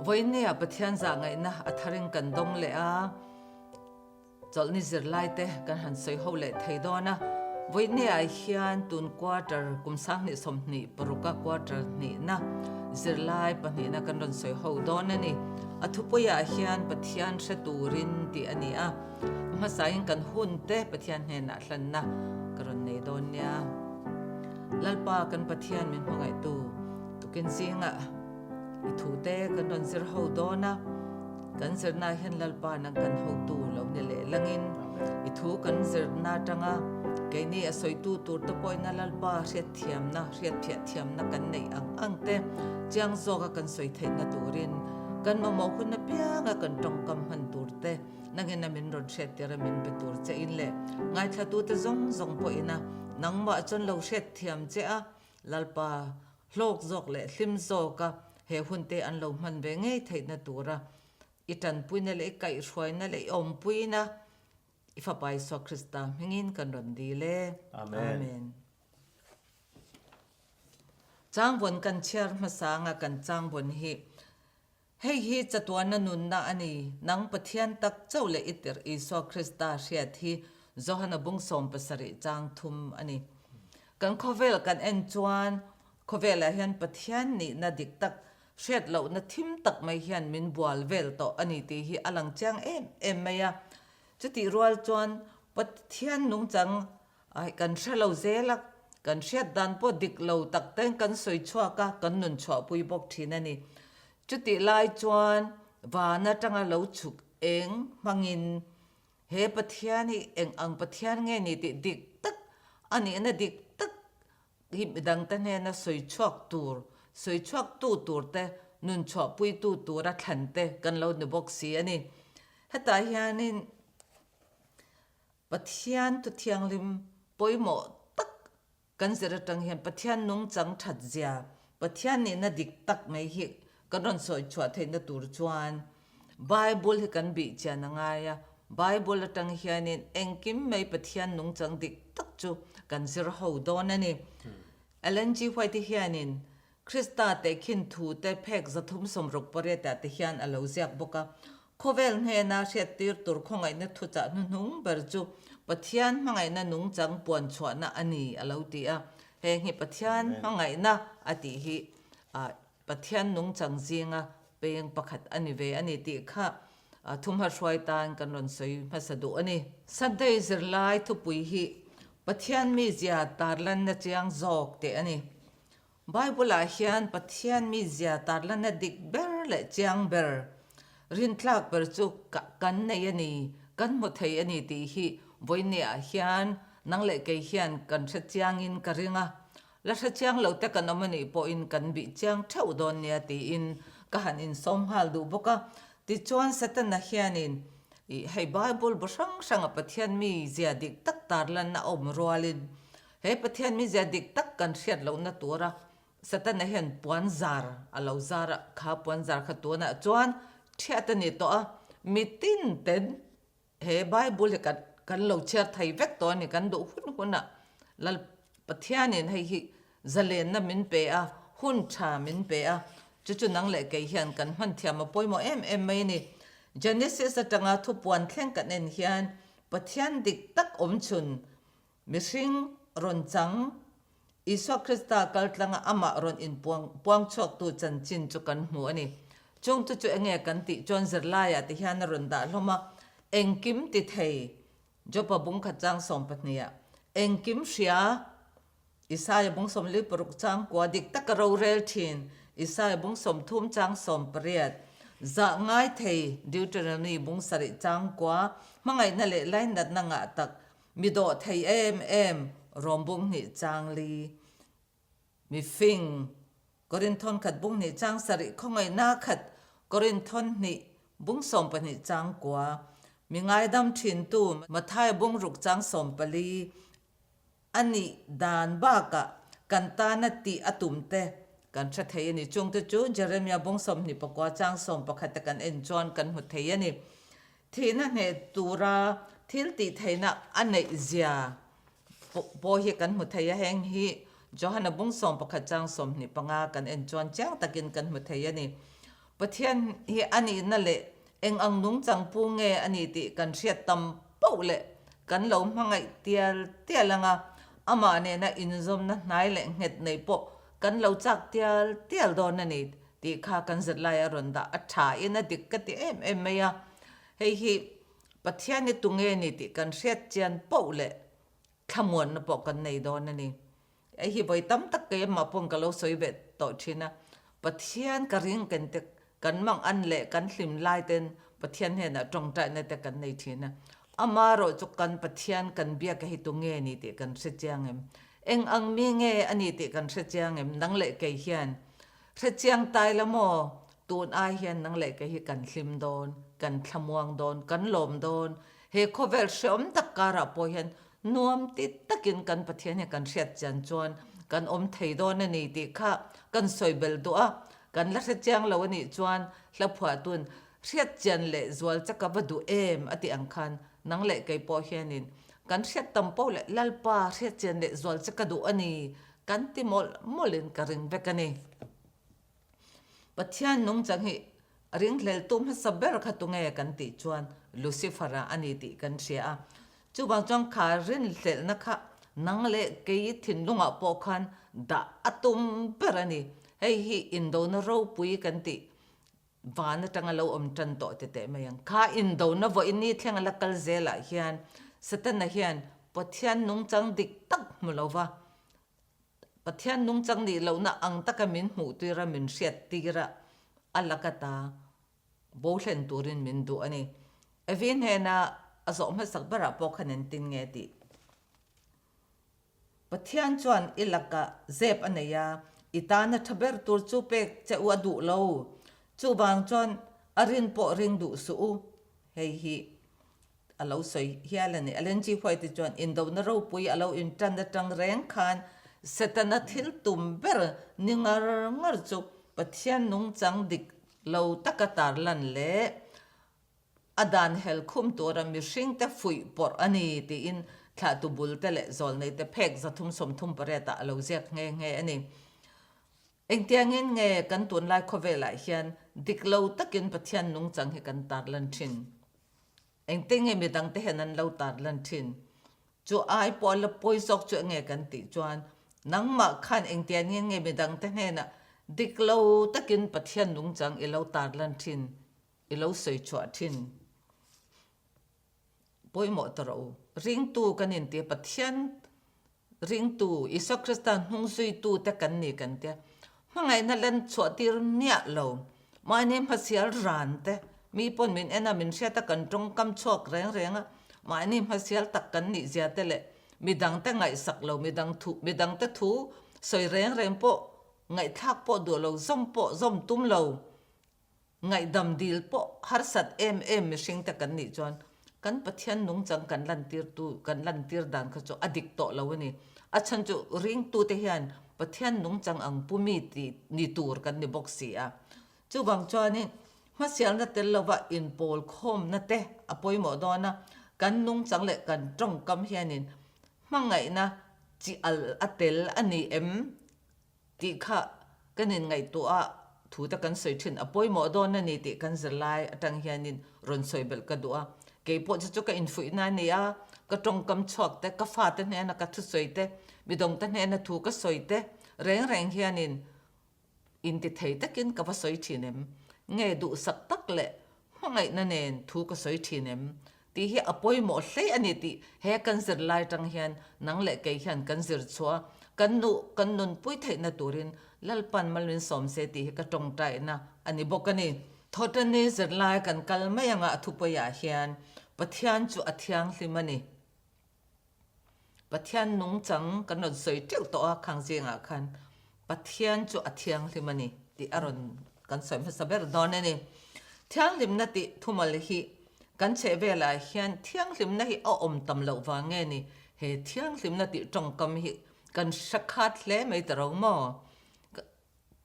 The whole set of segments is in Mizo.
Vawiinnia Pathian zahngaihna a tharin kan dawng leh a, chawlhni zirlaite kan han sawi ho leh thei dawn a. Vawiinniah hian tun quarter kum 2026 a quarter hnihna zirlai pahnihna kan rawn sawi ho dawn a ni. A thupuiah hian Pathian hre turin tih a ni a. Hmasain kan hunte Pathian hnenah hlanna ka rawn nei dawn nia. Lalpa kan Pathian min hmangaihtu tukin zingah i thute kan rawn zir ho dawn a, kan zirna hian Lalpa nang kan hotu lo ni leh langin i thu kan zirna atanga keini a sawitu tur te pawhina Lalpa hriatthiamna, hriatphiah thiamna kan neih ang ang te chiang zawka kan sawi theihna turin kan mamawh hun apianga kan tawngkam hman tur te Nangin a min rawn hriattir a min pe tur che in leh ngaithlatute zawng zawng pawhin a nangmah chuan lo hriatthiam che a, Lalpa hlawk zawk leh hlim zawka he hunte an lo hman ve ngei theihna tura i tanpuina leh i kaihhruaina leh i awmpuina i Fapa Isua Krista hmingin kan rawn dil e. Amen. Changvawn kan chhiar hmasa anga kan changvawn hi Hei hi chatuana nunna a ni, nang Pathian tak chauh leh i tirh Isua Krista hriat hi Johana bung 17 chang thum a ni. Kan khawvel kan en chuan khawvelah hian Pathian nihna dik tak hriat lohna thim tak mai hian min bual vel tawh a ni tih hi a lang chiang em em mai a. Chutih rual chuan Pathian nungchang kan hre lo zel a, kan hriat dan pawh dik lo tak ten kan sawi chhuak a, kan nun chhuahpui bawk thin a ni. Chutih lai chuan van atanga lo chhuk eng hmangin he Pathian hi eng ang Pathian nge ni tih dik tak a nihna dik tak hi midangte hnena sawi chhuak tur, sawi chhuak tu tur te, nun chhuahpui tu tura thlan te kan lo ni bawk si a ni. Hetah hianin Pathian thu thianghlim pawimawh tak kan zir atang hian Pathian nungchang that zia, Pathian nihna dik tak mai hi kan rawn sawi chhuah theihna tur chuan Bible hi kan bih chian a ngai a. Bible atang hianin engkim mai Pathian nungchang dik tak chu kan zir ho dawn a ni. Ellen G. White hianin Krista tehkhin thute phek 368 ah te hian a lo ziak bawk a. Khawvel hnena hriattir tur khawngaihna thuchah hnuhnung ber chu Pathian hmangaihna nungchang puan chhuahna a ni a lo ti a. Heng hi Pathian hmangaihna a tih hi Pathian nungchang zinga peng pakhat a ni ve a ni tih kha thumha hruai tan kan rawn sawi hmasa duh a ni. Sunday zirlai thupui hi Pathian mizia tarlanna chiang zawk teh a ni. Bible-ah hian Pathian mizia tarlanna dik ber leh chiang ber, rintlak ber chu kan nei a ni, kan hmu thei a ni tih hi vawinia hian nang leh kei hian kan hre chiangin ka ring a. La hre chiang lo te kan awm a nih pawhin kan bih chiang theuh dawn nia tiin ka han insawm nghal duh bawk a. Tichuan Setana hianin hei Bible bu hrang hranga Pathian mizia dik tak tarlanna a awm rualin He Pathian mizia dik tak kan hriat lohna tura Setana hian puan zar a lo zar a, kha puan zar kha tunah chuan thiat a ni tawh a, mitin ten he Bible hi kan kan lo chhiar thei vek tawh a ni, kan duh hun hunah Lal Pathianin hei hi zalenna min pe a, hun tha min pe a, chu chu nang leh kei hian kan hman thiam a pawimawh em em mai a ni. Genesis atanga thupuan thleng kan en hian Pathian dik tak awm chhun Mihring rawn chang, Isua Krista kal tlanga amah rawn inpuang puang chhuaktu chanchin chu kan hmu a ni. Chungtu chu enge kan tih chuan zirlaiah ti hian a rawn dah hlawm a, Engkim ti thei, Jopa bung khat chang 12 ah, Engkim hria, Isaia bung 46 chang kua dik taka rorel thin, Isaia bung 30 chang 18, Zah ngai thei, Deuteronomy bung 7 chang kua, hmangaihna leh lainatna ngah tak, Mi dawh thei em em rawm bung hnih chang li, mi fing, Korinthon khat bung hnih chang sarih khawngaihna khat Korinthon hnih bung 12 chang kua, mi ngaidam thintu Matthai bung ruk chang 14 a nih dan bakah kan tana tih a tum te kan hre thei a ni. Chungte chu Jeremia bung 29 chang 11 te kan en chuan kan hmu thei a ni. Thihna hneh tura thil tih theihna a neih zia pawh hi kan hmu thei a, heng hi Johana bung 11 chang 25 kan en chuan chiang takin kan hmu thei a ni. Pathian hi a nihna leh eng ang nungchang pu nge a ni tih kan hriat tam poh leh kan lo hmangaih tial tial ang a, amah nena inzawmna hnai leh nghet nei pawh kan lo chak tial tial dawn a ni tih kha kan zirlai a rawn dah a tha in a dik ka ti em em mai a. Hei hi Pathian hi tunge ni tih kan hriat chian poh leh thlamuanna pawh kan nei dawn a ni. Hei hi vawi tam tak keimah pawn ka lo sawi ve tawh thin a, Pathian ka ring ken te kan mang an leh kan hlim lai ten Pathian hnenah tawngtaina te kan nei thin a, amarawh chu kan Pathian kan biak hi tunge ni tih kan hre chiang em? Eng ang mi nge a ni tih kan hre chiang em? Nang leh kei hian hre chiang tai la maw? Tun ai hian nang leh kei hi kan hlim dawn, kan thlamuang dawn, kan lawm dawn, he khawvel hreawm tak karah pawh hian Nuam ti takin kan Pathian hi kan hriat chian chuan kan awm thei dawn a ni tih kha kan sawi belh duh a, kan la hre chiang lo a nih chuan hla phuahtun hriat chian leh zual che ka va duh em a tih ang khan nang leh kei pawh hianin kan hriat tam poh leh Lalpa hriat chian leh zual che ka duh a ni kan ti mawlh mawlhin ka ring vek a ni. Pathian nungchang hi ringhleltu hmasa ber kha tunge kan tih chuan Lucifer-a a ni tih kan hria a. Chuvang chuan kha rinhlelhna kha nang leh kei thinlungah pawh khan dah a tum ber a ni. Hei hi indona ropui kan tih van atanga lo awm tan tawh ti teh mai ang. Kha indona vawiin ni thleng a la kal zelah hian Setana hian Pathian nungchang dik tak hmu lova Pathian nungchang nih lohna ang taka min hmuh tir a, min hriat tir a, a laka ta bo hlen turin min duh a ni. Evi hnena a zawh hmasak berah pawh khan engtin nge tih? Pathian chuan i lakah zep a nei a, i tana tha ber tur chu pek che u a duh lo. Chuvang chuan a rin pawh ring duh suh u. Hei hi a lo sawi hial a ni. Ellen G. White chuan indona ropui a lo intan atang reng khan Setana thil tum ber ni ngar ngar chu Pathian nungchang dik lo taka tarlan leh a dan hel khum tura mihringte fuih pawrh a ni tiin thlahtu bulte leh zawlneite phek 338 ah a lo ziak nghe nghe a ni. Engtiangin nge kan tunlai khawvelah hian dik lo takin Pathian nungchang hi kan tarlan thin? Engte nge midangte hian an lo tarlan thin? Chu ai pawh a la pawi zawk chu enge kan tih chuan nangmah khan engtiangin nge midangte hnenah dik lo takin Pathian nungchang i lo tarlan thin, i lo sawi chhuah thin? Pawimawh ta rawh u. Ringtu kan inti a, Pathian Ringtu, Isua Krista hnungzuitu te kan ni kan tia. Hmangaihna len chhuah tir miah lo. Mahni hmasial ran te, mi pawn min en a, min hriat a, kan tawngkam chhuak reng reng a, mahni hmasial tak kan nih zia te leh midang te ngaihsak lo, midang thu, midang te thu sawi reng reng pawh ngaihthlak pawh duh lo, zawm pawh zawm tum lo. Ngaihdam dil pawh harsat em em mihring te kan nih chuan kan Pathian nungchang kan lantir tu kan lantir dan kha chu a dik tawh lo a ni. A chhan chu ringtu te hian Pathian nungchang ang pu mi tih ni tur kan ni bawk si a. Chuvang chuanin hmasialna tel lova inpawl khawmna te a pawimawh dawn a, kan nungchang leh kan tawngkam hianin hmangaihna chi al a tel a ni em? Tih kha kan inngaihtuah a, thu te kan sawi thin a pawimawh dawn a ni tih kan zirlai atang hianin rawn sawi belh ka duh a. Kei pawh chu chu ka infuihna a ni a, ka tawngkam chhuak te, ka fate hnena ka thusawi te, midawngte hnena thu ka sawi te reng reng hianin intithei takin ka va sawi thin em? Nge duhsak tak leh Hmangaihna nen thu ka sawi thin em? Tih hi a pawimawh hle a ni tih he kan zirlai tang hian nang leh kei hian kan zir chhuah a, kan nuh kan nunpui theihna turin Lalpan malminsawm se tih hi ka tawngtaihna a ni bawk a ni. Thawtani zirlai kan kal mai anga a thupawiah hian Pathian chu a thianghlim a ni. Pathian nungchang kan rawn sawi teuh tawh a khang zingah khan Pathian chu a thianghlim a ni tih a rawn kan sawi hmasa ber dawn a ni. Thianghlimna tih thumal hi kan chhehvelah hian thianghlimna hi a awm tam loh vang nge ni he thianghlimna tih tawngkam hi kan hre khat hle mai ta ro maw?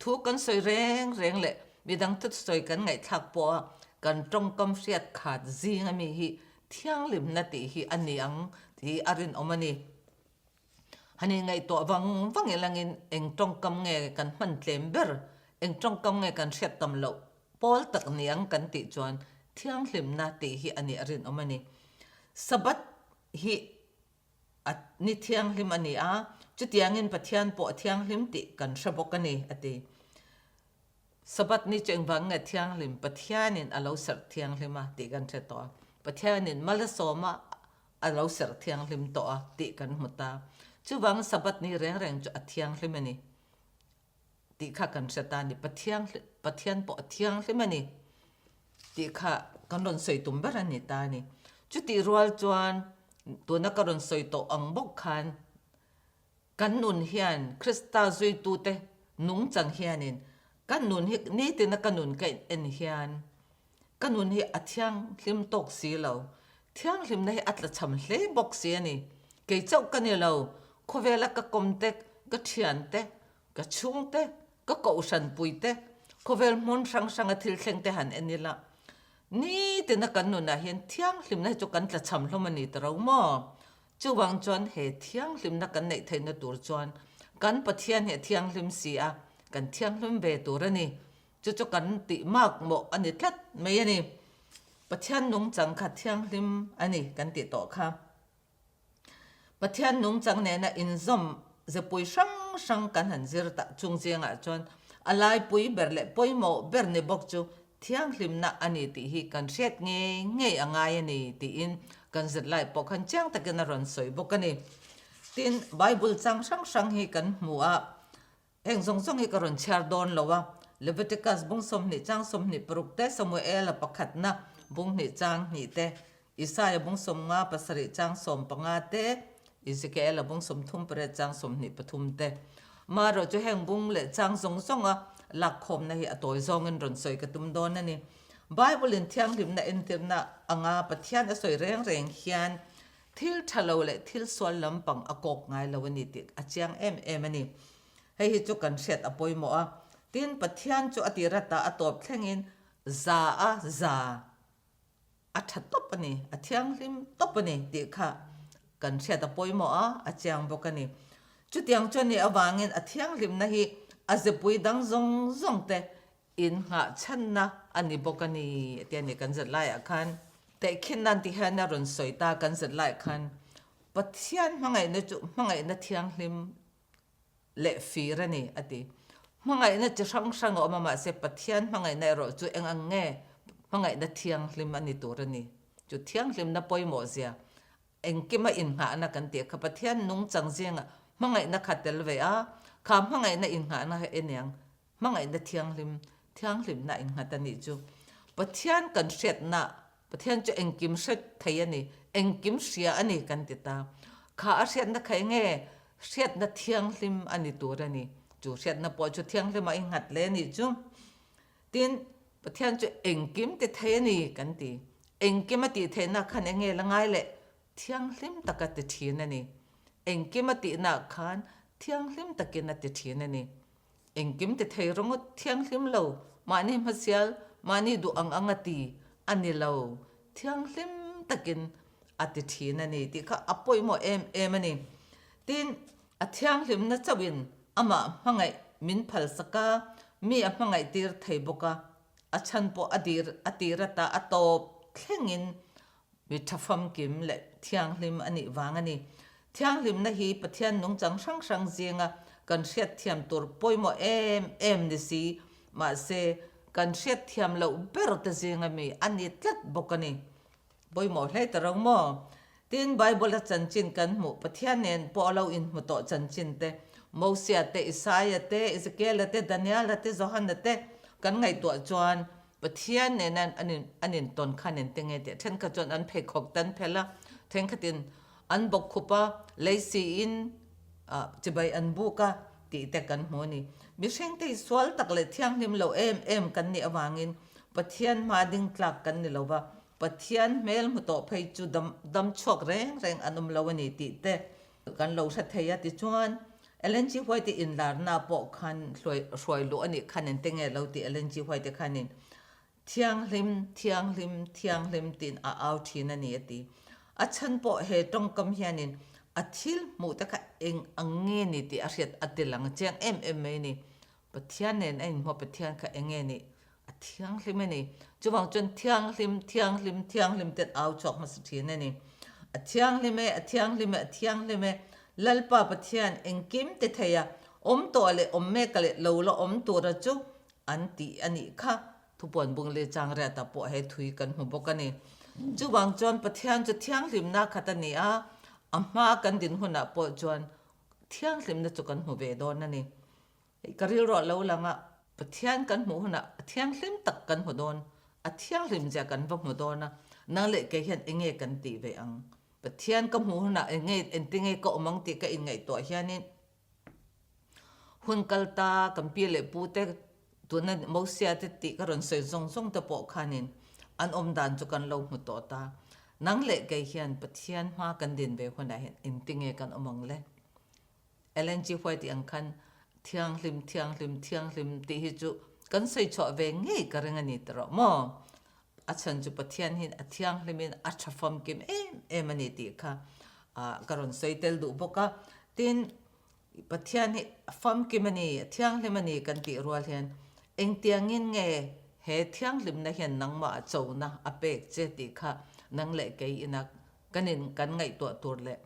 Thu kan sawi reng reng leh midang thusawi kan ngaihthlak pawha kan tawngkam hriat khat zing ami hi thianghlimna tih hi a ni ang tih a rinawm a ni. Hani ngaihtuah vang vang ilangin eng tawngkam nge kan hman tlem ber, eng tawngkam nge kan hriat tam loh? pawl tak ni ang kan tih chuan thianghlimna tih hi a nih a rinawm a ni. Sabbath hi a ni thianghlim a ni a, chutiangin Pathian pawh a thianghlim tih kan hre bawk a ni, a ti. Sabbath ni chu engvang nge thianghlim? Pathianin a lo serh thianghlim a tih kan hre tawh a. Pathianin mal a sawm a, a lo serh thianghlim tawh a tih kan hmu ta. Chuvang Sabbath ni reng reng chu a thianghlim a ni tih kha kan hre ta a ni. Pathian Pathian pawh a thianghlim a ni tih kha kan rawn sawi tum ber a ni ta a ni. Chutih rual chuan tuna ka rawn sawi tawh ang bawk khan Kan nun hian Krista zuitute nungchang hianin kan nun hi nitina ka nun ka en hian ka nun hi a thianghlim tawk si lo. Thianghlimna hi a tlachham hle bawk si a ni. Kei chauh ka ni lo, khawvela ka kawmte, ka thiante, ka chhungte, ka kohhranpuite, khawvel hmun hrang hranga thil thlengte han en ila nitina kan nunah hian thianghlimna hi chu kan tlachham hlawm a ni ta ro maw? Chuvang chuan he thianghlimna kan neih theihna tur chuan kan Pathian hi a thianghlim si a, kan thianghlim ve tur a ni. Chu chu kan tih mak mawh a ni tlat mai a ni. Pathian nungchang kha thianghlim a ni kan tih tawh kha. Pathian nungchang nena inzawm zepui hrang hrang kan han zir ta chung zingah chuan a laipui ber leh pawimawh ber ni bawk chu Thianghlimna a ni tih hi kan hriat ngei ngei a ngai a ni tiin kan zirlai pawh khan chiang takin a rawn sawi bawk a ni. Tin, Bible chang hrang hrang hi kan hmu a, heng zawng zawng hi ka rawn chhiar dawn lo a, Leviticus bung 20 chang 26 te, Samuela pakhatna bung hnih chang hnih te, Isaia bung 50 pasarih chang 15 te, Ezekiela bung 38 chang 23 te. Marawh chu heng bung leh chang zawng zawnga lakkhawmna hi a tawi zawngin rawn sawi ka tum dawn a ni. Bible-in thianghlimna entirna anga Pathian a sawi reng reng hian thil tha lo leh thil sual lampang a kawk ngai lo a ni tih a chiang em em a ni. Hei hi chu kan hriat a pawimawh a. Tin, Pathian chu a tir ata a tawp thlengin za a za. A tha tawp a ni, a thianghlim tawp a ni tih kha kan hriat a pawimawh a, a chiang bawk a ni. Chutiang chuan nih avangin a thianghlimna hi a zepui dang zawng zawng te innghah chhanna a ni bawk a ni tia ni kan zet laiah khan tehkhin nan ti hian a rawn sawi ta kan zet laiah khan Pathian hmangaihna chu hmangaihna thianghlim leh fir a ni, a ti. Hmangaihna chi hrang hrang a awm a, mahse Pathian hmangaihna erawh chu eng ang nge hmangaihna thianghlim a ni tur a ni. Chu thianghlimna pawimawh zia engkima innghahna kan tih kha Pathian nungchang zingah hmangaihna kha tel ve a, kha hmangaihna innghahna kha eniang Hmangaihna thianghlim, thianghlimna innghat a nih chu. Pathian kan hriatna, Pathian chu engkim hre thei a ni, engkim hria a ni kan ti ta. Kha a hriatna kha enge? Hriatna thianghlim a ni tur a ni. Chu hriatna pawh chu thianghlimah innghat hle a nih chu. Tin, Pathian chu engkim ti thei a ni kan ti. Engkim a tih theihna khan enge la ngai leh? Thianghlim taka ti thin a ni. Engkim a tihnaah khan thianghlim takin a ti thin a ni. Engkim ti thei ringawt thianghlim lo, mahni hmasial, mahni duh ang ang a ti a ni lo, thianghlim takin a ti thin a ni tih kha a pawimawh em em a ni. Tin, a thianghlimna chauhin amah hmangaih min phalsak a, mi a hmangaih tir thei bawk a, a chhan pawh a dir a tir ata a tawp thlengin Mi tha famkim leh thianghlim a nih vang a ni. Thianghlimna hi Pathian nungchang hrang hrang zinga kan hriatthiam tur pawimawh em em ni si, mahse kan hriatthiam loh ber te zinga mi a ni tlat bawk a ni. Pawimawh hle ta ro maw? Tin, Bible-a chanchin kan hmuh Pathian nen pawh a lo inhmu tawh chanchin te, Mosia te, Isaia te, Ezekiela te, Daniela te, Johana te kan ngaihtuah chuan Pathian nena an in an intawn khan ente nge tih thenkhat chuan an pheikhawk te an phelh a, thenkhatin an bawkkhup a, lei siin ah chibai an buk a tih te kan hmu a ni. Mihring te hi sual tak leh thianghlim lo em em kan nih avangin Pathian hma ding tlak kan ni lo va, Pathian hmel hmu tawh phei chu dam dam chhuak reng reng an awm lo a ni tih te kan lo hre thei a. Tichuan Ellen G. White inlarna pawh khan hruai luh a nih khan ente nge lo tih Ellen G. White khanin Thianghlim, thianghlim, thianghlim tiin a au thin a ni a ti. A chhan pawh he tawngkam hianin a thil hmuh te kha eng ang nge ni tih a hriat a ti lang chiang em em mai a ni. Pathian nen a inhmuh a Pathian kha eng nge nih? thianghlim a ni. Chuvang chuan thianghlim, thianghlim, thianghlim te an au chhuak hmasa thin a ni. A thianghlim e, a thianghlim e, a thianghlim e, Lalpa Pathian engkim ti thei a, awm tawh leh awm mek leh lo la awm tura chu an tih a nih kha. Thupuan bung leh chang riatah pawh he thui kan hmu bawk a ni. Chuvang chuan Pathian chu thianghlimna khat a ni a, a hma kan din hunah pawh chuan thianghlimna chu kan hmu ve dawn a ni. Hei ka rilruah lo lang a, Pathian kan hmuh hunah a thianghlim tak kan hmu dawn, a thianghlim zia kan va hmu dawn a, nang leh kei hian enge kan tih ve ang? Pathian ka hmuh hunah enge engtinge ka awm ang tih ka inngaihtuah hianin hun kal ta kan pi leh pu te tuna Mosia te tih ka rawn sawi zawng zawng te pawh khanin an awm dan chu kan lo hmu tawh ta. Nang leh kei hian Pathian hma kan din ve hunah hian engtinge kan awm ang le? Ellen G. White ang khan thianghlim, thianghlim, thianghlim tih hi chu kan sawi chhuah ve ngei ka ring a ni ta rawh maw? A chhan chu Pathian hian a thianghlimin a tha famkim em em a ni tih kha ka rawn sawi tel duh bawk a. Tin, Pathian hi a famkim a ni, a thianghlim a ni kan tih rual hian engtiangin nge he thianghlimna hian nangmah a chona a pek che tih kha nang leh kei ina kan in kan ngaihtuah tur leh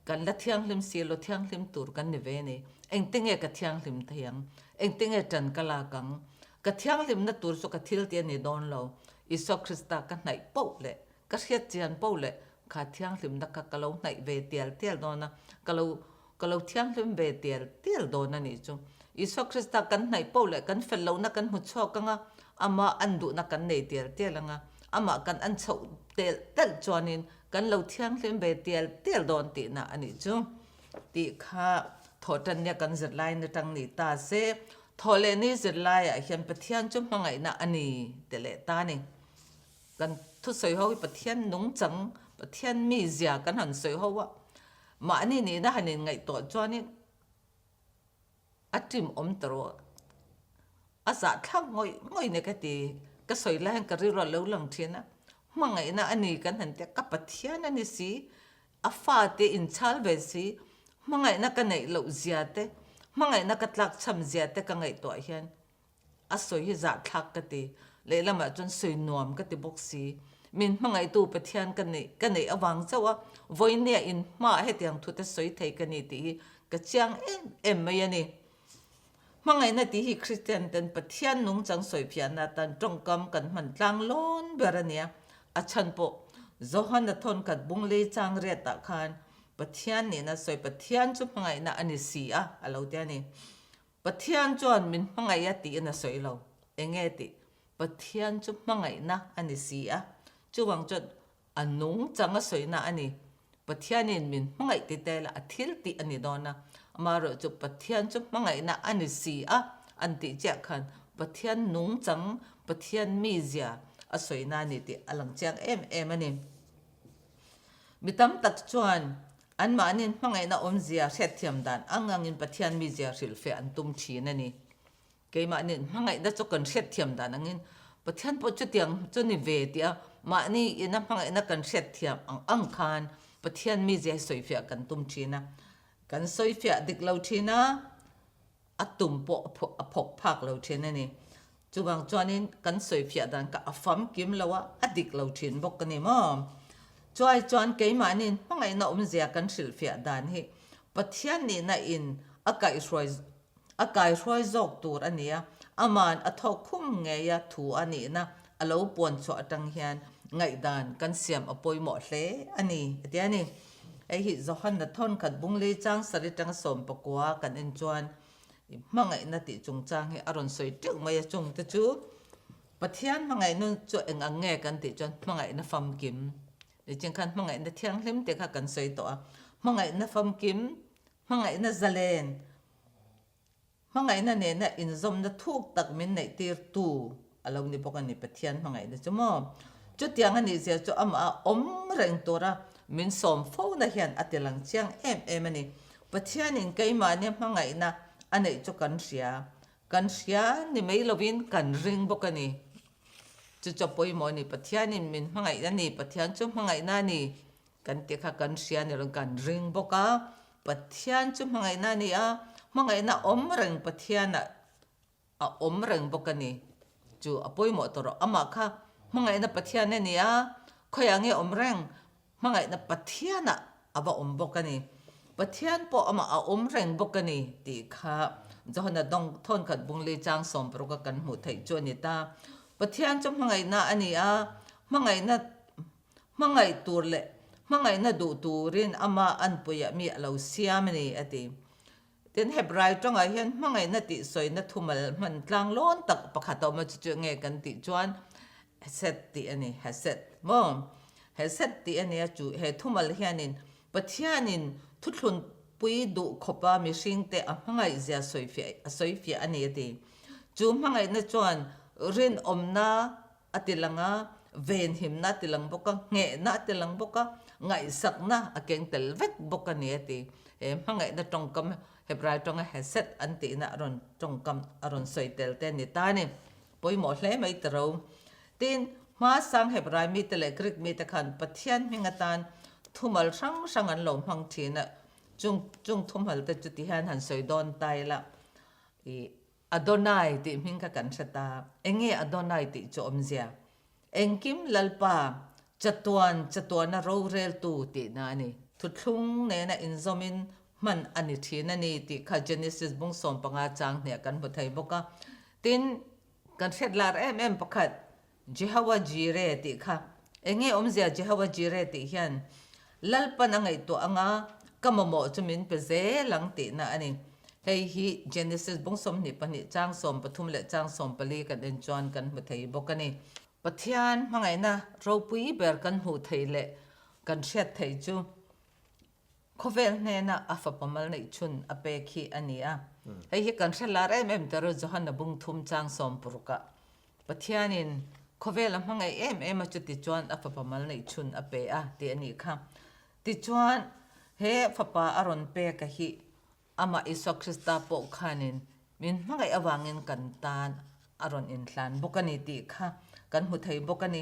Kan la thianghlim si lo thianghlim tur kan ni ve ni. Engtinge ka thianghlim thei ang? Engtinge ṭan ka lak ang? Ka thianghlimna tur chu ka thil tih a ni dawn lo. Isua Krista ka hnaih poh leh ka hriat chian poh leh kha thianghlimna kha ka lo hnaih ve tial tial dawn a, ka lo ka lo thianghlim ve tial tial dawn a nih chu. Isua Krista kan hnaih poh leh kan fel lohna kan hmu chhuak ang a, amah an duhna kan nei tial tial ang a, amah kan an chhoh telh telh chuanin Kan lo thianghlim ve tial tial dawn tihna a nih chu. Tih kha thawhtannia kan zirlaiin atang ni ta se, thawhlehni zirlaiah hian Pathian chu hmangaihna a ni ti leh ta a ni. Kan thusawi ho hi Pathian nungchang, Pathian mizia kan han sawi ho a, mahni nihna han inngaihtuah chuanin A ṭim awm ta rawh. A zahthlak ngawih ngawih ni ka ti. Ka sawi lai hian ka rilru a lo lang ṭhin a. Hmangaihna a ni kan han tia, ka Pathian a ni si, a fate inchhal ve si, hmangaihna ka neih loh zia te, hmangaihna ka tlakchham zia te ka ngaihtuah hian A sawi hi zahthlak ka ti. Lehlamah chuan sawi nuam ka ti bawk si. Min hmangaihtu Pathian ka neih ka neih avang chauh a, vawinia in hmaah hetiang thute sawi thei ka ni tih hi ka chiang em em mai a ni. Hmangaihna tih hi Kristian ten Pathian nungchang sawifiahna atan tawngkam kan hman tlang lawn ber a nia. A chhan pawh Johana thawnkhat bunglei chang riatah khan Pathian nihna sawi Pathian chu hmangaihna a ni si a a lo ti a ni. Pathian chuan min hmangaih a tiin a sawi lo. Enge tih? Pathian chu hmangaihna a ni si a, chuvang chuan a nungchang a sawina a ni. Pathianin min hmangaih ti tel a, a thil tih a ni dawn a. Amaherawh chu Pathian chu hmangaihna a ni si a an tih chiah khan Pathian nungchang, Pathian mizia a sawina a ni tih a lang chiang em em a ni. Mi tam tak chuan Anmahniin hmangaihna awmzia hriatthiam dan ang angin Pathian mizia hrilhfiah an tum thin a ni. Keimahniin hmangaihna chu kan hriatthiam dan angin Pathian pawh chutiang chu ni ve tih a, mahni ina hmangaihna kan hriatthiam ang ang khan Pathian mizia hi sawifiah kan tum thin a. Kan sawifiah dik lo thin a. A tum pawh a phawk phak lo thin a ni. Chuvang chuanin kan sawifiah dan kha a famkim lo a, a dik lo thin bawk a ni maw? Chuai chuan keimahniin hmangaihna awmzia kan hrilhfiah dan hi Pathian nihna in a kaihhruai a kaihruai zawk tur a ni a, ama'n a thawk khum ngei a thu a nihna a lo puan chhuah atang hian ngaihdan kan siam a pawimawh hle a ni a ti a ni. Hei hi Johanna thawnkhat bunglei chang sarih atanga 19 kan en chuan hmangaihna tih chungchang hi a rawn sawi teuh mai a, chungte chu Pathian hmangaihna chu eng ang nge kan tih chuan hmangaihna famkim nichin khan hmangaihna thianghlim te kha kan sawi tawh a, hmangaihna famkim, hmangaihna zalen, Hmangaihna nena inzawmna thuk tak min neihtirtu a lo ni bawk a ni Pathian hmangaihna chu maw? Chutiang a nihzia chu amah a awm reng tura min sawm fona hian a ti lang chiang em em a ni. Pathianin keimahnia hmangaihna a neih chu kan hria, kan hria ni mai lovin kan ring bawk a ni. Chu chu a pawimawh a ni, Pathianin min hmangaih a ni, Pathian chu hmangaihna a ni. Kan tih kha kan hria ni lo, kan ring bawk a, Pathian chu hmangaihna a ni a, hmangaihna awm reng Pathianah a awm reng bawk a ni. Chu a pawimawh tawh rawh. Amah kha hmangaihna Pathian a ni a, khawiah nge awm reng? Hmangaihna Pathianah a va awm bawk a ni. Pathian pawh amah a awm reng bawk a ni tih kha Johana dawng thawnkhat bungli chang 60 a kan hmuh theih chu a ni ta. Pathian chu hmangaihna a ni a, hmangaihna hmangaih tur leh hmangaihna duh turin ama anpuiah mi a lo siam a ni a ti. Tin, Hebrai tawngah hian hmangaihna tih sawina thumal hman tlang lawn tak pakhat a awm a, chu chu enge kan tih chuan Hesed tih a ni, Hesed maw? Hesed tih a nia, chu he thumal hianin Pathianin thuthlunpui duh khawpa mihringte a hmangaihzia sawifiah a sawifiah a ni a ti. Chu hmangaihna chuan rinawmna a ti lang a, venhimna a ti lang bawk a, nghehna a ti lang bawk a, ngaihsakna a keng tel vek bawk a ni a ti. He hmangaihna tawngkam Hebrai tawnga hesed an tihna a rawn tawngkam a rawn sawi tel te a ni ta a ni. Pawimawh hle mai ta ro. Tin, hmasang Hebrai mite leh Greek mite khan Pathian hming atan thumal hrang hrang an lo hmang thin a, chung chung thumal te chu ti hian han sawi dawn ta ila i Adonai tih hming kha kan hre ta. Enge Adonai tih chu awmzia? Engkim Lalpa, chatuan chatuana roreltu tihna a ni. Thuthlung nena inzawmin hman a ni thin a ni tih kha Genesis bung 15 chang hniah kan hmu thei bawk a. Tin, kan hriat lar em em pakhat, Jehovah Jireh tih kha. Enge awmzia Jehovah Jireh tih hian Lalpan a ngaihtuah anga ka mamawh chu min pe zel ang tihna a ni. Hei hi Genesis bung 22 chang 13 leh chang 14 kan en chuan kan hmu thei bawk a ni. Pathian hmangaihna ropui ber kan hmuh theih leh kan hriat theih chu Khawvel hnena a fapa mal neih chhun a pek hi a ni a. Hei hi kan hre lar em em ta ru Johana bung thum chang 60 ah. Pathianin khawvel a hmangaih em em a chuti chuan a fapa mal neih chhun a pe a tih a nih kha. Tichuan he fapa a rawn pek a hi amah Isua Krista pawh khanin min hmangaih avangin kan tan a rawn inhlan bawk a ni tih kha kan hmu thei bawk a ni.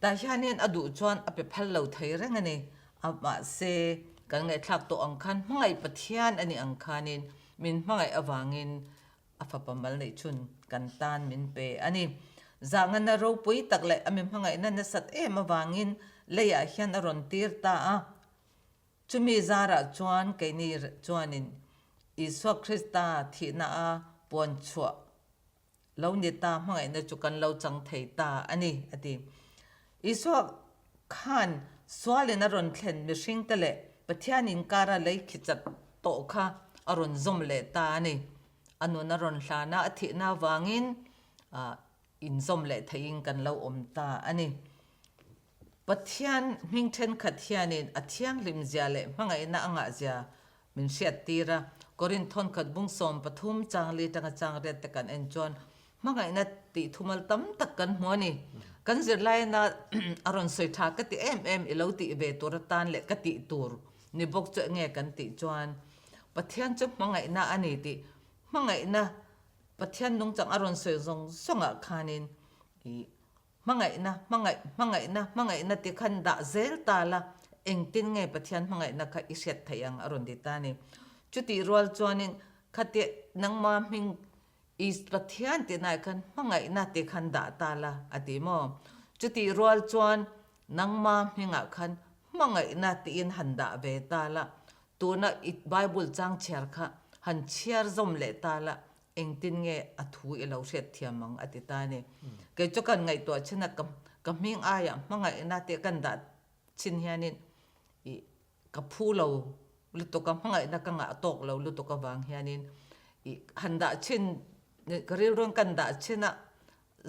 Tah hianin a duh chuan a pe phal lo thei reng a ni. A mahse kan ngaihthlak tawh ang khan hmangaih Pathian a nih ang khanin min hmangaih avangin A fapa mal neih chhun kan tan min pe a ni. Zahngana ropui tak leh a mi hmangaihna nasat em avangin leiah hian a rawn tir ta a. Chumi zarah chuan keini chuanin Isua Krista thihna a puan chhuah lo ni ta hmangaihna chu kan lo chang thei ta a ni, a ti. Isua khan sualin a rawn thlen mihringte leh Pathian inkara lei khichat tawh kha a rawn zawm leh ta a ni. A nun a rawn hlan a, a thihna avangin inzawm leh theihin kan lo awm ta a ni. Pathian hming thenkhat hianin a thianghlim zia leh hmangaihna a ngah zia min hriattir a. Korinth thawnkhat bung 13 chang li tanga chang riat te kan en chuan hmangaihna tih thumal tam tak kan hmu a ni. Kan zirlaina a rawn sawi tha ka ti em em i lo tih ve tur atan leh ka tih tur ni bawk chu enge kan tih chuan Pathian chu hmangaihna a ni tih hmangaihna Pathian nungchang a rawn sawi zawng zawngah khanin i Hmangaihna, hmangaih, hmangaihna, hmangaihna ti khan dah zel ta la, engtin nge Pathian hmangaihna kha i hriat theih ang a rawn ti ta a ni. Chutih rual chuanin khatia nangma hming i Pathian tihnaah khan hmangaihna ti khan dah ta la a ti maw? Chutih rual chuan nangma hmingah khan hmangaihna tiin han dah ve ta la, tuna i Bible chang chhiar kha han chhiar zawm leh ta la, Engtin nge a thu i lo hriat thiam ang a ti ta a ni. Kei chu kan ngaihtuah chin a, ka hming aiah hmangaihna tih kan dah chin hianin ih ka phu lo lutuk a, hmangaihna ka ngah tawk lo lutuk avang hianin ih han dah chin, ka rilruin kan dah chin a,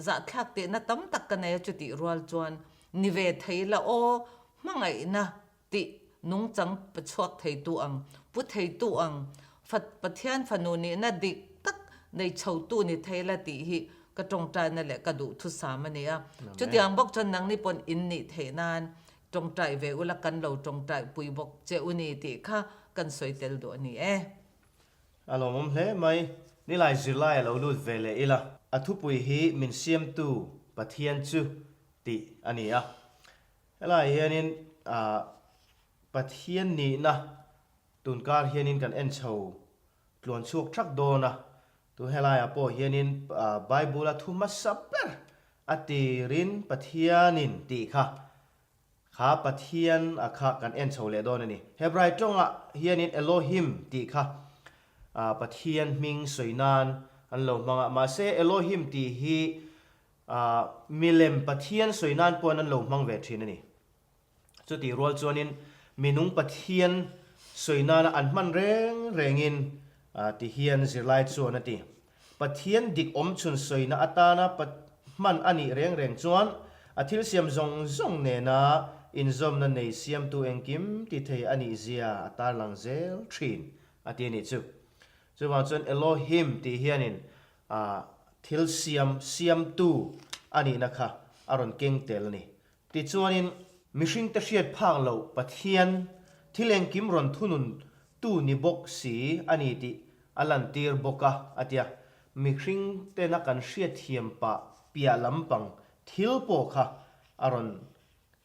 zahthlak tihna tam tak ka nei a chutih rual chuan ni ve thei la aw, hmangaihna tih nungchang pe chhuak theitu ang, pu theitu ang, fa Pathian fanu nihna dik tak nei chhotu ni thei la tih hi ka tawngtaina leh ka duhthusam a ni a. Chutiang bawk chuan nangni pawn in nih theih nan tawngtai ve ula kan lo tawngtai pui bawk che u ni tih kha kan sawi tel duh a ni e. A lawmawm hle mai. Nilai zirlai a lo lut ve leh ila. A thupui hi min siamtu Pathian chu tih a ni a. Helaiah hianin Pathian nihna tunkar hianin kan en chho tluan chhuak thak dawn a. Tu helaiah pawh hianin Bible-a thu hmasa ber a tirin Pathianin tih kha kha Pathian a kha kan en chho leh dawn a ni. Hebrai tawngah hianin Elohim tih kha Pathian hming sawi nan an lo hmang a, mahse Elohim tih hi milem Pathian sawi nan pawhin an lo hmang ve thin a ni. Chutih rual chuanin minung Pathian sawi nana an hman reng rengin ti hian zirlai chuan a ti. Pathian dik awmchhun sawina atana hman a nih reng reng chuan a thil siam zawng zawng nena inzawmna nei siamtu engkim ti thei a nih zia a tarlang zel thin a ti a nih chu. Chuvang chuan Elohim tih hianin thil siam siamtu a nihna kha a rawn keng tel a ni. Tichuanin, mihringte hriat phak loh Pathian thil engkim rawn thunun tu ni bawk si a ni tih a lantir bawk a, a ti a. Mihringtena kan hriatthiam pah piah lampang thil pawh kha a rawn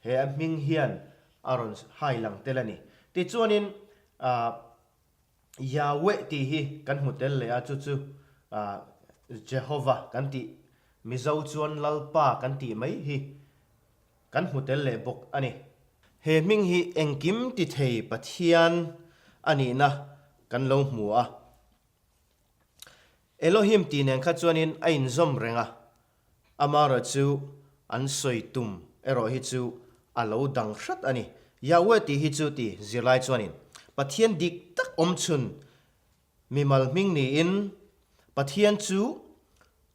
he a hming hian a rawn hai lang tel a ni. Tichuanin, Yahweh tih hi kan hmu tel leh a, chu chu Jehovah kan tih, Mizo chuan Lalpa kan tih mai hi kan hmu tel leh bawk a ni. He hming hi engkim ti thei Pathian a nihna kan lo hmu a. Elohim tih nen kha chuanin a inzawm reng a, Amaherawh chu an sawi tum erawh hi chu a lo dang hrat a ni. Yahweh tih hi chu ti zirlai chuanin Pathian dik tak awm chhun mimal hming niin Pathian chu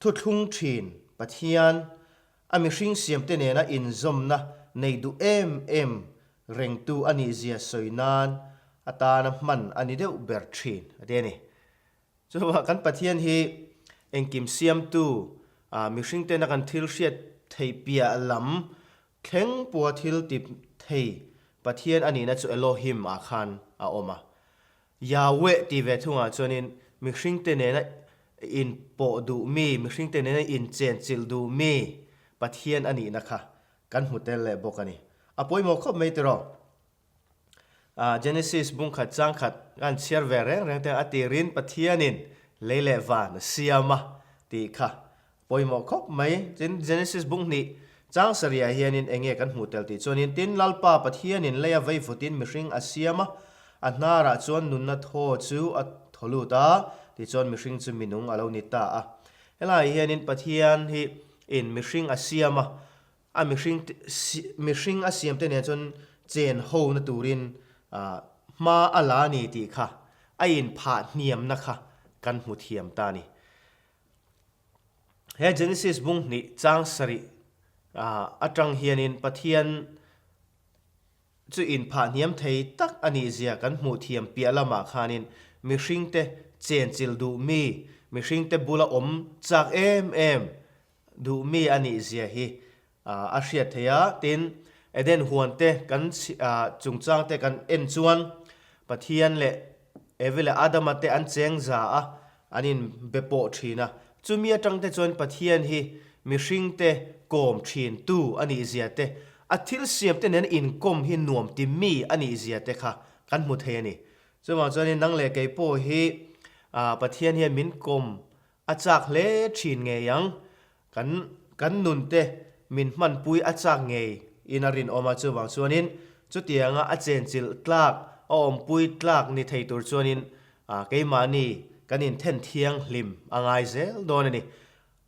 thuthlung thin Pathian a mihring siamte nena inzawmna nei duh em em rengtu a nihzia sawi nan atana hman a ni deuh ber thin a ti a ni. Chuvangah kan Pathian hi engkim siamtu, mihring tena kan thil hriat theih piah lam thleng pawha thil ti thei Pathian a nihna chu Elohim ah khan a awm a. Yahweh tih ve thungah chuanin mihring te nena inpawh duh mi, mihring te nena inchenchilh duh mi Pathian a nihna kha kan hmu tel leh bawk a ni. A pawimawh khawp mai tiraw? Genesis bung khat chang khat kan chhiar ve reng reng te a tirin Pathianin lei leh van a siam a tih kha pawimawh khawp mai. Tin, Genesis bung hnih chang sarihah hianin eng nge kan hmuh tel tih chuanin, Tin, Lalpa Pathianin leia vei vutin mihring a siam a, a hnarah chuan nunna thaw chu a thaw lut a, tichuan mihring chu minung a lo ni ta a. Helaiah hianin Pathian hi in mihring a siam a, A mihring mihring a siamte nen chuan chen ho na turin hma a la a ni tih kha a inphah hniamna kha kan hmu thiam ta a ni. He Genesis bung hnih chang sarih atang hianin Pathian Chu inphah hniam thei tak a nih zia kan hmuh thiam piah lamah khanin mihringte chenchilh duh mi, mihringte bula awm chak em em duh mi a nih zia hi a hriat theih a. Tin, Eden huante kan chungchangte kan en chuan Pathian leh Evi leh Adama te an cheng za a, an inbe pawh thin a. Chumi atang te chuan Pathian hi mihring te kawm thin tu a nih zia te, a thil siam te nen inkawm hi nuam ti mi a nih zia te kha kan hmu thei a ni. Chuvang chuanin nang leh kei pawh hi Pathian hian min kawm A chak hle thin ngei ang. Kan kan nun te min hmanpui a chak ngei in a rinawm a, chuvang chuanin chutianga a chenchilh tlak, a awmpui tlak ni thei tur chuanin keimahni kan inthen thianghlim a ngai zel dawn a ni.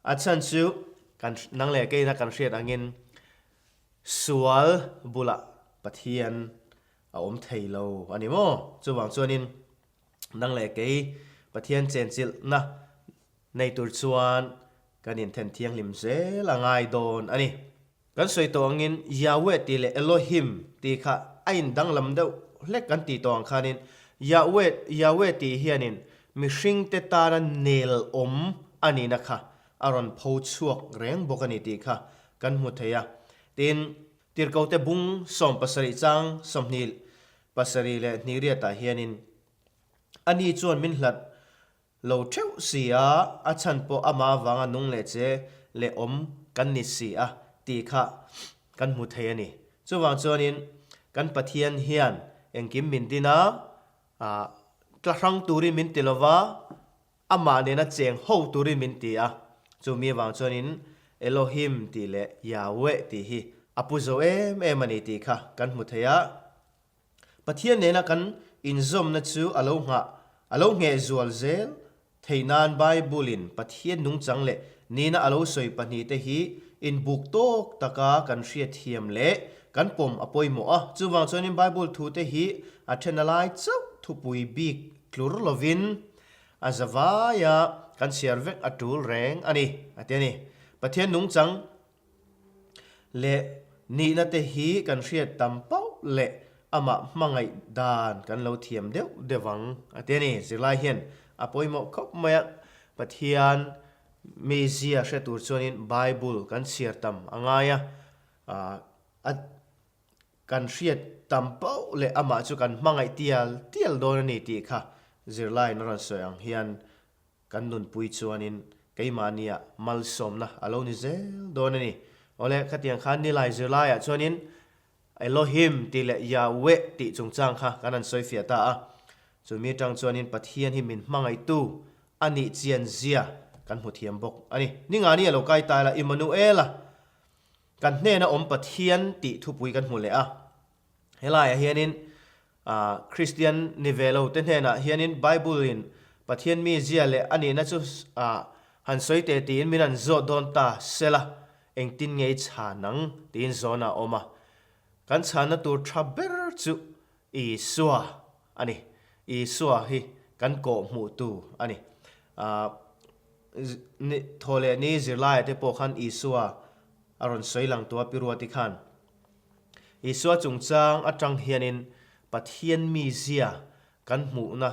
A chhan chu kan nang leh keina kan hriat angin sual bulah Pathian a awm thei lo a ni maw? Chuvang chuanin Nang leh kei Pathian chenchilhna nei tur chuan kan inthen thianghlim zel a ngai dawn a ni. Kan sawi tawh angin Yahweh tih leh Elohim tih kha a indanglam deuh hlek kan tih tawh ang khanin Yahweh Yahweh tih hianin mihringte tana nel awm a nihna kha a rawn pho chhuak reng bawk a ni tih kha kan hmu thei a. Tin, Tirhkote bung 17 chang 20 pasarih leh hnihriatah hianin ani chuan min hlat lo theuh si a, a chhan pawh amah avanga nung leh che leh awm kan ni si a tih kha kan hmu thei a ni. Chuvang chuanin kan Pathian hian engkim min din a, tla hrang turin min ti lova. Amah nena cheng ho turin min ti a, chumi avang chuanin Elohim tih leh Yahweh tih hi a pu zo em em a ni tih kha kan hmu thei a. Pathian nena kan inzawmna chu a lo nghah, a lo ngheh zual zel theih nan Bible-in Pathian nungchang leh nihna a lo sawi pahnihte hi inbuk tawk taka kan hriatthiam leh kan pawm a pawimawh a. Chuvang chuanin Bible thute hi a then a lai chauh thupui bik tlur lovin a zavaia kan chhiar vek a tul reng a ni, a ti a ni. Pathian nungchang leh nihna te hi kan hriat tam pauh leh amah hmangaih dan kan lo thiam deuh deuh ang a ti a ni. Zirlai hian a pawimawh khawp mai a, Pathian mizia hre tur chuanin Bible kan chhiar tam a ngai a, a kan hriat tam pauh leh amah chu kan hmangaih tial tial dawn a ni tih kha zirlaiin a rawn sawi ang hian Kan nunpui chuanin keimahnia malsawmna a lo ni zel dawn a ni. Awle, khatiang khan nilai zirlaiah chuanin Elohim tih leh Yahweh tih chungchang kha kan han sawifiah ta a. Chumi atang chuanin Pathian hi min hmangaihtu a nih chian zia kan hmu thiam bawk a ni. Ningani a lo kai ta ila Immanuela kan hnena awm Pathian tih thupui kan hmu leh a. Helaiah hianin Kristian ni ve lo te hnenah hianin Bible-in Pathian mizia leh a nihna chu han sawi teh tiin min han zawt dawn ta sela, engtin nge i chhan ang tiin zawn a awm a. Kan chhanna tur tha ber chu Isua a ni. Isua hi kan kawh hmuhtu a ni. Thaw leh ni zirlaiah te pawh khan Isua a rawn sawi lang tua Pi Ruati khan. Isua chungchang atang hianin Pathian mizia kan hmuhna,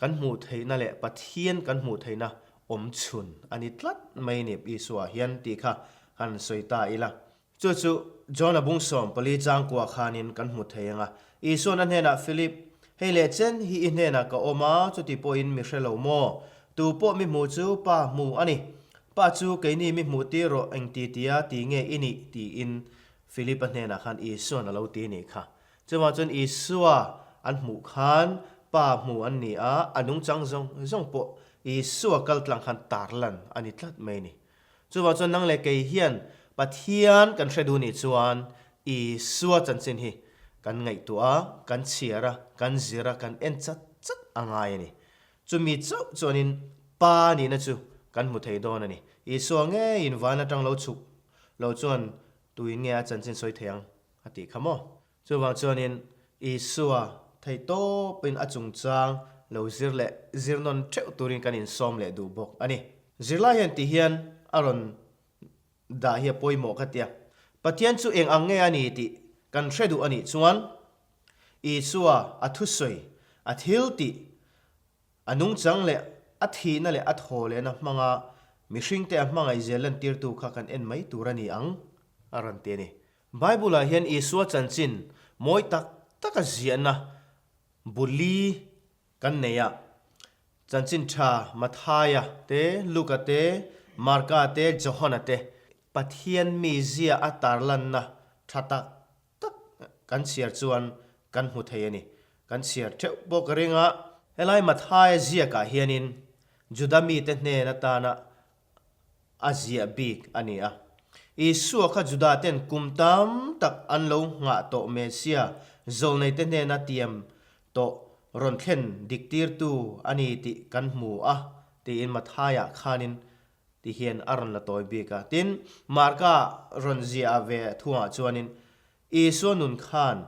kan hmuh theihna leh Pathian kan hmuh theihna awm chhun a ni tlat mai ni Isua hian tih kha han sawi ta ila. Chu chu John-a bung 14 changkua khanin kan hmu thei ang a. Isua'n a hnenah, Philip, hei leh chen hi i hnenah ka awm a, chuti pawhin mi hre lo maw? Tu pawh mi hmu chu Pa hmu a ni. Pa chu keini mi hmuh tir rawh engti tia ti nge i nih? tiin Philip-a hnenah khan Isua'n a lo ti nih kha. Chuvang chuan Isua an hmuh khan Pa hmu an ni a, a nungchang zawng zawng pawh Isua kal tlang khan tarlan a ni tlat mai a ni. Chuvang chuan nang leh kei hian Pathian kan hre duh nih chuan Isua chanchin hi kan ngaihtuah a, kan chhiar a, kan zir a, kan en chat chat a ngai a ni. Chumi chauh chuanin Pa nihna chu kan hmu thei dawn a ni. Isua ngeiin van atang lo chhuk lo chuan tuin nge a chanchin sawi thei ang a tih kha maw? Chuvang chuanin Isua theihtawpin a chungchang lo zir leh zir nawn theuh turin kan insawm leh duh bawk a ni. Zirlai hian ti hian a rawn dah hi a pawimawh ka tia. Pathian chu eng ang nge a ni tih kan hre duh a nih chuan Isua a thusawi, a thiltih, A nungchang leh a thihna leh a thaw lehna hmanga mihringte a hmangaihzia lantirtu kha kan en mai tur a ni ang, a rawn ti a ni. Bible-ah hian Isua chanchin mawi tak taka ziahna bu li kan nei a, Chanchin Tha Mathaia te, Luka te, Marka te, Johana te. Pathian mizia a tarlanna tha tak tak kan chhiar chuan kan hmu thei a ni. Kan chhiar theuh pawh ka ring a. Helai Mathaia ziakah hianin Juda mite hnen atana a ziah bik a ni a. Isua kha Juda ten kum tam tak an lo nghah tawh Messia zawlneite hnena tiam tawh rawn thlen diktirtu a ni tih kan hmu a tiin Mathaia khanin Ti hian a rawn la tawi bik a. Tin, Marka rawn ziah ve thungah chuanin Isua nun khan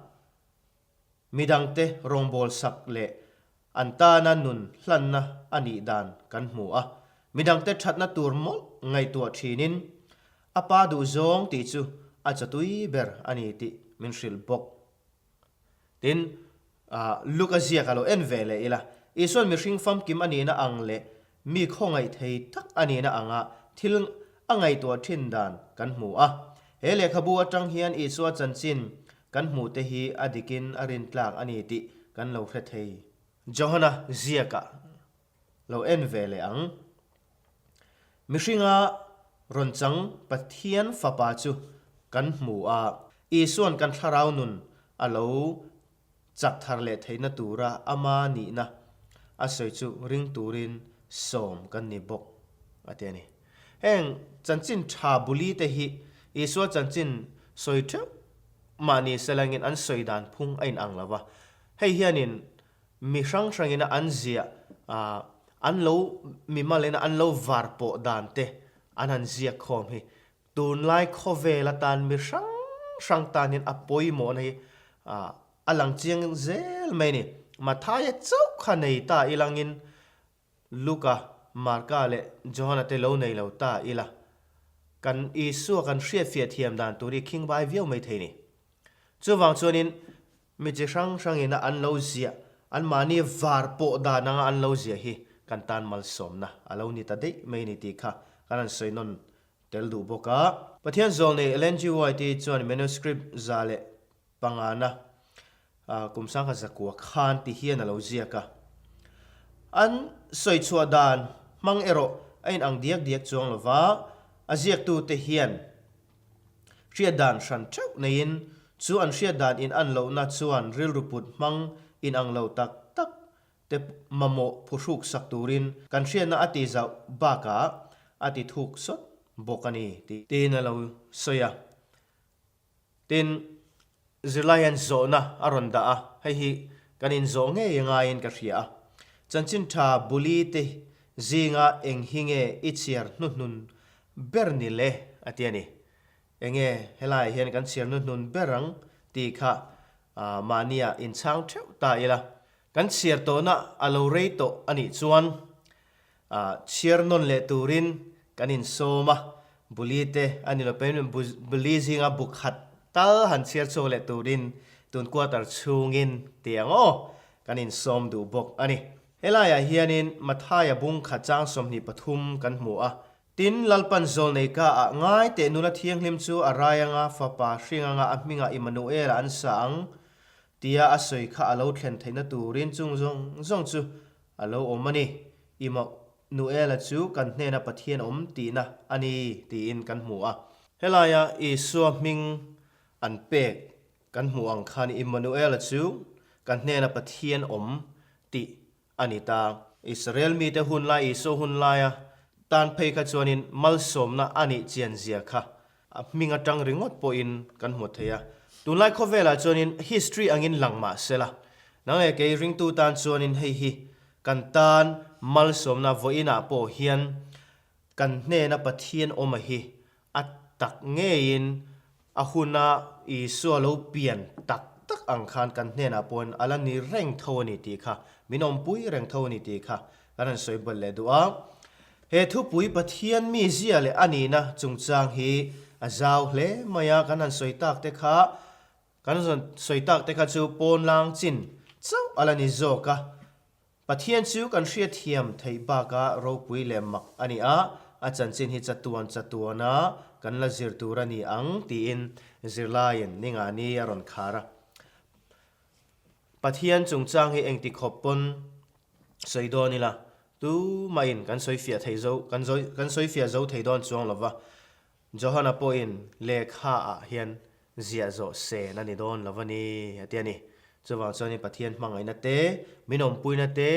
midangte rawngbawlsak leh an tana nun hlanna a nih dan kan hmu a. Midangte thatna tur mawlh ngaihtuah thinin a pa duhzawng tih chu a chawtui ber a ni tih min hrilh bawk. Tin, Luka ziak a lo en ve leh ila, Isua'n mihring famkim a nihna ang leh mi khawngaih thei tak a nihna anga thil a ngaihtuah thin dan kan hmu a. He lehkhabu atang hian Isua chanchin kan hmuhte hi a dikin a rintlak a ni tih kan lo hre thei. Johana ziakah lo en ve leh ang. Mihringa rawn chang Pathian Fapa chu kan hmu a, Isua'n kan thlarau nun a lo chak thar leh theihna tura ama nihna a sawi chu ring turin Sawm kan ni bawk a ti a ni. Heng chanchin tha buli te hi Isua chanchin sawi theuh mahni selangin an sawi dan phung a inang lo va. Hei hianin mi hrang hrangina an ziah an lo mimalina an lo var pawh dan te an han ziak khawm hi tunlai khawvel atan mi hrang hrang tan hian a pawimawhna hi a lang chiang zel mai a ni. Mathaia chauh kha nei ta ilangin Luka, Marka leh Johana te lo nei lo ta ila kan Isua kan hriatfiah thiam dan tur hi khingbai viau mai thei a ni. Chuvang chuanin Mi chi hrang hrangina an lo ziah, anmahni var pawh dan anga an lo ziah hi kan tan malsawmna a lo ni ta daih mai ni tih kha kan han sawi nawn tel duh bawk a. Pathian zawlnei Ellen G. White-i chuan manuscript 105na kum 1900 khan ti hian a lo ziak a. An sawi chhuah dan hmang erawh a inang diak diak chuang lo va, a ziaktute hian Hriat dan hran theuh neiin chu an hriat dan in an lohna chuan rilru put hmang inang lo tak tak te mamawh phuhruk sak turin kan hriatna a ti zauh bakah a ti thuk sawt bawk a ni tiin a lo sawi a. Tin, zirlai hian zawhna a rawn dah a, hei hi kan inzawh ngei ngaiin ka hria a. Chanchin tha buli te zinga eng hi nge i chhiar hnuhnun ber ni le a ti a ni. Enge helaiah hian kan chhiar hnuhnun ber ang tih kha mahnia inchhang theuh ta ila. Kan chhiar tawhna a lo rei tawh a nih chuan Chhiar nawn leh turin kan insawm a, Buli te a ni lo pawhin Buli zinga bu khat tal han chhiar chhuak leh turin tun quarter chhungin ti ang aw, kan insawm duh bawk a ni. Helaiah hianin Mathaia bung khat chang 23 kan hmu a, Tin, Lalpan zawlnei ka ah ngai teh nula thianghlim chu a rai anga fapa hring anga a hmingah Immanuela an sa ang tia a sawi kha a lo thlen theihna turin chung zawng zawng chu A lo awm a ni. Immanuela chu kan hnena Pathian awm tihna a ni tiin kan hmu a. Helaia Isua hming an pek kan hmuh ang khan Immanuela chu kan hnena Pathian awm tih a ni ta. Israel mite hun lai Isua hun laia tan phei kha chuanin malsawmna a nih chian zia kha a hming atang ringawt pawhin kan hmu thei a. Tunlai khawvelah chuanin history angin lang mah sela, nang leh kei ringtu tan chuanin hei hi kan tan malsawmna vawiinah pawh hian kan hnena Pathian awma hi a tak ngeiin a huna Isua lo pian tak tak ang khan kan hnenah pawhin a la ni reng tho a ni tih kha, min awmpui reng tho a ni tih kha kan han sawi bawlh leh duh a. He thupui Pathian mizia leh a nihna chungchang hi a zau hle mai a, kan han sawi tak te kha, kan han sawi tak te kha chu pawnlang chin chauh a la ni zawk a. Pathian chu kan hriatthiam theih baka ropui leh mak a ni a, a chanchin hi chatuan chatuana kan la zir tur a ni ang tiin zirlaiin Ningani a rawn khar a. Pathian chungchang hi engti khawp pawn sawi dawn ila, tumahin kan sawi fiah thei zo, kan kan sawi fiah zo thei dawn chuang lova, Johana pawhin lehkha ah hian ziah zawh sen a ni dawn lo a ni, a ti a ni. Chuvang chuanin Pathian hmangaihna te, min awmpuina te,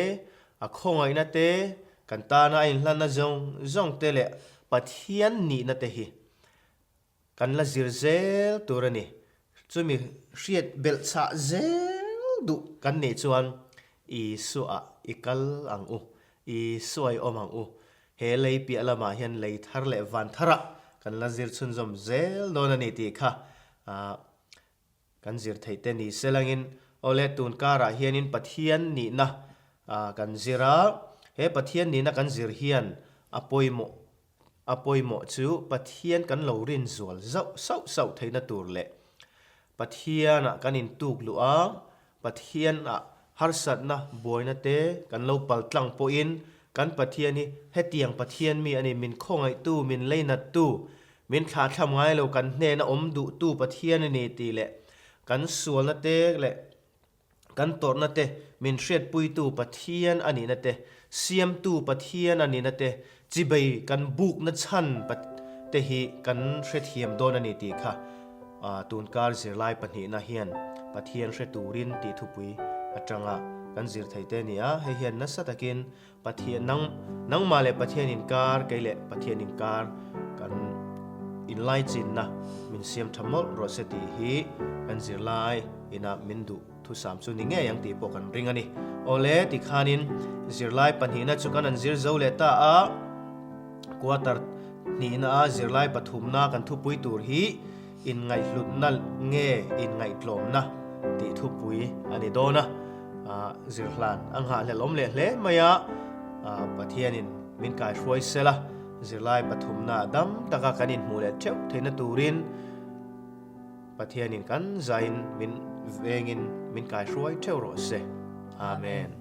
a khawngaihna te, kan tana a inhlanna zawng zawng te leh Pathian nihna te hi Kan la zir zel tur a ni. Chumi hriat belh chhah zel duh kan nih chuan Isua i kal ang u, Isua i awm ang u. He lei piah lamah hian lei thar leh van tharah kan la zir chhunzawm zel dawn a ni tih kha Kan zir theih te ni selangin awle tun karah hianin Pathian nihna kan zir a, he Pathian nihna kan zir hian a pawimawh a pawimawh chu Pathian kan lo rin zual zauh sauh sauh theihna tur leh Pathianah kan intuk luh a, Pathianah harsatna buaina te kan lo paltlang pawhin kan Pathian hi hetiang Pathian mi a ni, min khawngaihtu, min leinattu, Min thlahthlam ngai lo kan hnena awm duhtu Pathian a ni tih leh kan sualna te leh kan tawrhna te min hriatpuitu Pathian a nihna te, siamtu Pathian a nihna te, chibei kan bukna chhan te hi kan hrethiam dawn a ni tih kha tunkar zirlai pahnihna hian Pathian hre turin tih thupui atanga. kan zir thei te a ni a, hei hian nasa takin Pathian nang nangmah leh Pathian inkar, kei leh Pathian inkar kan inlaichinna min siam tha mawlh rawh se tih hi kan zirlai ina min duh thusam chu ni ngei ang tih pawh kan ring a ni. Awle, tikhanin zirlai pahnihna chu kan han zir zo leh ta a, quarter hnihna a zirlai pathumna kan thupui tur hi Inngaihhlutna nge inngaihtlawmna tih thupui a ni dawn a, zirhlan a nghahhlelh awm leh hle mai a, Pathianin min kaihruai sel a, zirlai pathumna dam taka kan inhmuh leh theuh theihna turin Pathianin kan zain min vengin min kaihruai theuh rawh se. Amen.